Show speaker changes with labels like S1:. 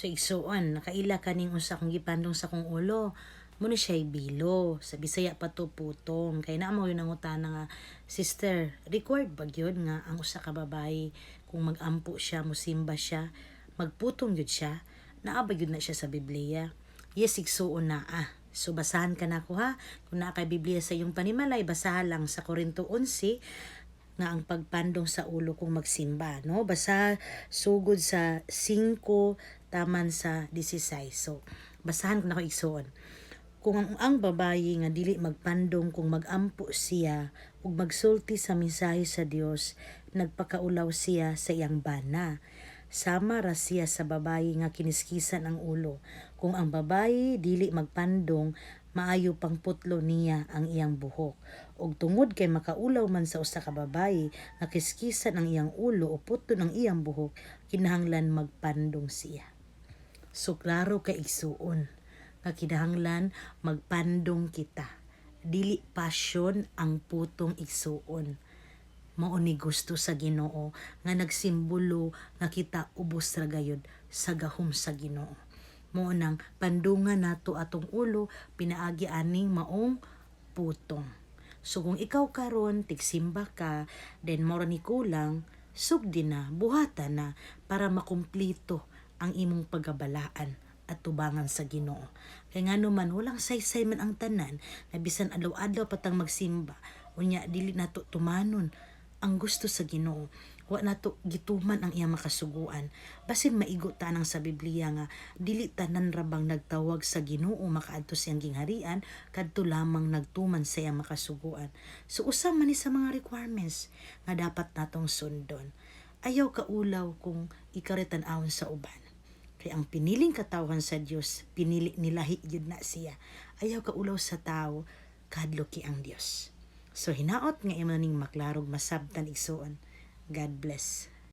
S1: So igsuon, nakaila kaning unsa akong gipandong sa akong ulo. Mao ni siya bilo. Sa Bisaya pa to putong. Kay naa mo yung nangutana nga, "Sister, required ba gyud nga ang usa ka babae kung mag-ampo siya, musimba siya, magputong gyud siya? Naa ba gyud na siya sa Biblia?" Yes, igsuon, naa. So basahan ka nako ha. Kung naa kay Biblia sa iyong panimalay, basahan lang sa Korinto 11 nga ang pagpandong sa ulo kung magsimba, no? Basa sugod sa 5 taman sa 16. So basahan ko nako, igsuon. Kung ang babayi nga dili magpandong kung magampo siya ug magsulti sa mensahe sa Dios, nagpakaulaw siya sa iyang bana. Sama ra siya sa babayi nga kiniskisan ang ulo. Kung ang babayi dili magpandong, maayo pang putlo niya ang iyang buhok. Ug tungod kay makaulaw man sa usa ka babayi nga kiskisan ang iyang ulo o putlon ang iyang buhok, kinahanglan magpandong siya. So klaro kay, igsuon, nga kinahanglan magpandong kita. Dili passion ang putong, igsuon. Mao ni gusto sa Ginoo nga nagsimbolo nga kita ubos ra gayud sa gahom sa Ginoo. Mao nang pandungan nato atong ulo pinaagi aning maong putong. So kung ikaw karon tigsimba ka, then mao ra ni kulang, sugdi na, buhata na para makumplito ang imong pagabalaan at tubangan sa Ginoo. Kay ngano man walang saysay man ang tanan na bisan adlaw-adlaw patang magsimba, unya dili nato tumanon ang gusto sa Ginoo. Wa nato gituman ang iyang makasuguan. Basin maigo tanang sa Biblia nga dili tanan ra bang nagtawag sa Ginoo makaadto sa iyang gingharian, kadto lamang nagtuman sa iyang makasuguan. So usa man ni sa mga requirements nga dapat natong sundon. Ayaw kaulaw kung ikaw tan-awon sa uban. Kay ang piniling katawhan sa Dios, pinili nilahi gyud na siya. Ayaw kaulaw sa tao, kahadluki ang Dios. So hinaot nga imo ning maklarog masabtan, igsuon. God bless.